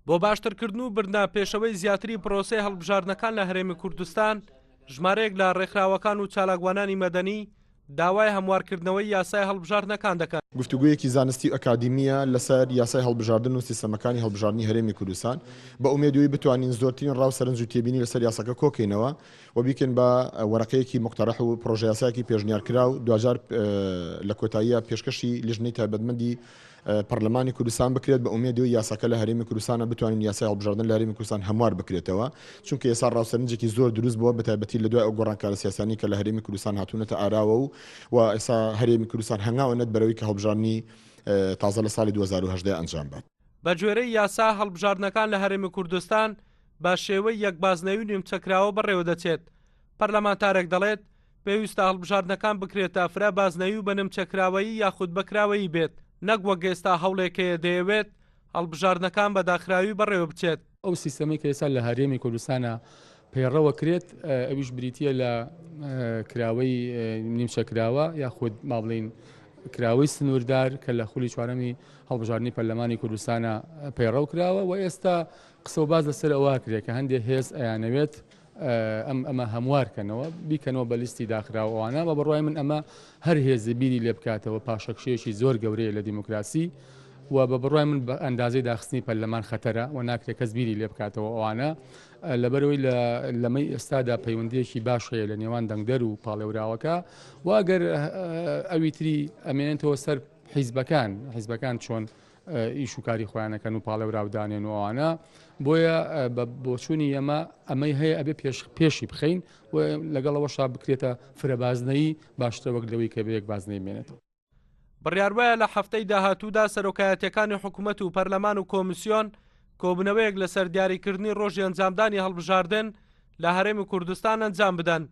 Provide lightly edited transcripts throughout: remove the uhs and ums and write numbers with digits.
بۆ باشترکردن و بردنە پێشەوەی زیاتری پرۆسەی هەڵبژاردنەکان لە هەرێمی کوردستان، ژمارەیەک لە ڕێکخراوەکان و چالاکوانانی مەدەنی داوای هەموارکردنەوەی یاسای هەڵبژاردنەکان دەکەن. گفتوگۆیەکی زانستی و ئەکادیمییە لەسەر یاسای هەڵبژاردن و سیستەمەکانی هەڵبژاردنی هەرێمی کوردستان، بە ئومێدی ئەوەی بتوانین زۆرترین ڕا و سەرنج و تێبینی لەسەر یاساکە کۆکەینەوە و بیکەین بە وەرەقەیەکی موقتەرەح و پڕۆژەیاسایەکی پێشنیارکراو، دواجار لە کۆتاییا پێشکەشی لیژنەی تایبەتمەندی پەرلەمانی کوردستان بکرێت بە ئومێدی ئەوەی یاساکە لە هەرێمی کوردستانە بتوانین یاسای هەڵبژاردن لە هەرێمی کوردستان هەموار بکرێتەوە چونکە ئێستا ڕاو سەرنجێکی زۆر دروست بووە بەتایبەتی لە دوای ئەو گۆڕانکارە سیاسیانەی کە لە هەرێمی کوردستان هاتوونەتە ئاراوە و و ئێستا هەرێمی کوردستان هەنگاو ئەنێت بەرەوەی کە هەڵبژاردنی تازە لە ساڵی 2018 ئەنجام بات. بە گوێرەی یاسا هەڵبژاردنەکان لە هەرێمی کوردستان بە شێوەی یەک بازنەیی و نیمچەکراوە بەڕێوەدەچێت، پەرلەمانتارێک دەڵێت، پێویستە هەڵبژاردنەکان بکرێتە فرە بازنەیی و بە نمچە کراوەیی یاخود بە کراوەیی بێت، نەک وەک ئێستا هەوڵێک هەیە دەیەوێت هەڵبژاردنەکان بە داخراوی بەڕێوەبچێت. ئەو سیستەمەی کە ئێستا لە هەرێمی کوردستانا پەیڕەوە کرێت ئەویش بریتییە لە کراوەی نیمچە کراوە یاخود با بڵێین کراوەی سنووردار کە لە خولی چوارەمی هەڵبژاردنی پەرلەمانی کوردستانا پەیڕەو کراوە و ئێستا قسە و باس لەسەر ئەوە کرێت کە هەندێک هێز ئەیانەوێت ئەم ئەمە هەموار کەنەوە بیکەنەوە بە لیستی داخراو ئەوانە بە بڕوای من ئەمە هەر هێزی بیری لێ بکاتەوە پاشەکشەیەکی زۆر گەورەیە لە دیموکراسی و بە بڕوای من بە ئەندازەی داخستنی پەرلەمان خەتەرە و ناکرێت کەس بیری لێ بکاتەوە ئەوانە لەبەرەوەی لە لەمەی ئێستادا پەیوەندیەکی باش هەیە لە نێوان دەنگدەر و پاڵێوراوەکە و ئەگەر ئەوی تری ئەمێنێتەوە سەر حیزبەکان حیزبەکان چۆن ئیش و کاری خۆیان ئەکەن و پاڵێوراو دانێن و ئەوانە بۆیە بە بۆچوونی ئێمە ئەمەی هەیە ئەبێ پێش پێشی بخەین و لەگەڵەوەشا بکرێتە فرەبازنەیی باشترە وەک لەوەی کە بە یەک بازنەی بمێنێتەوە. بڕیار وایە لە هەفتەی داهاتوودا سەرۆکایەتییەکانی حکومەت و پەرلەمان و کۆمیسیۆن کۆبوونەوەیەک لەسەر دیاریکردنی ڕۆژی ئەنجامدانی هەڵبژاردن لە هەرێمی کوردستان ئەنجام بدەن،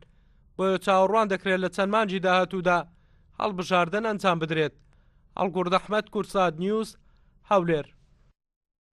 بۆیە چاوەڕوان دەکرێت لە چەند مانگی داهاتوودا هەڵبژاردن ئەنجام بدرێت. هەڵگورد ئەحمەد، کوردسات نیوز، هەولێر.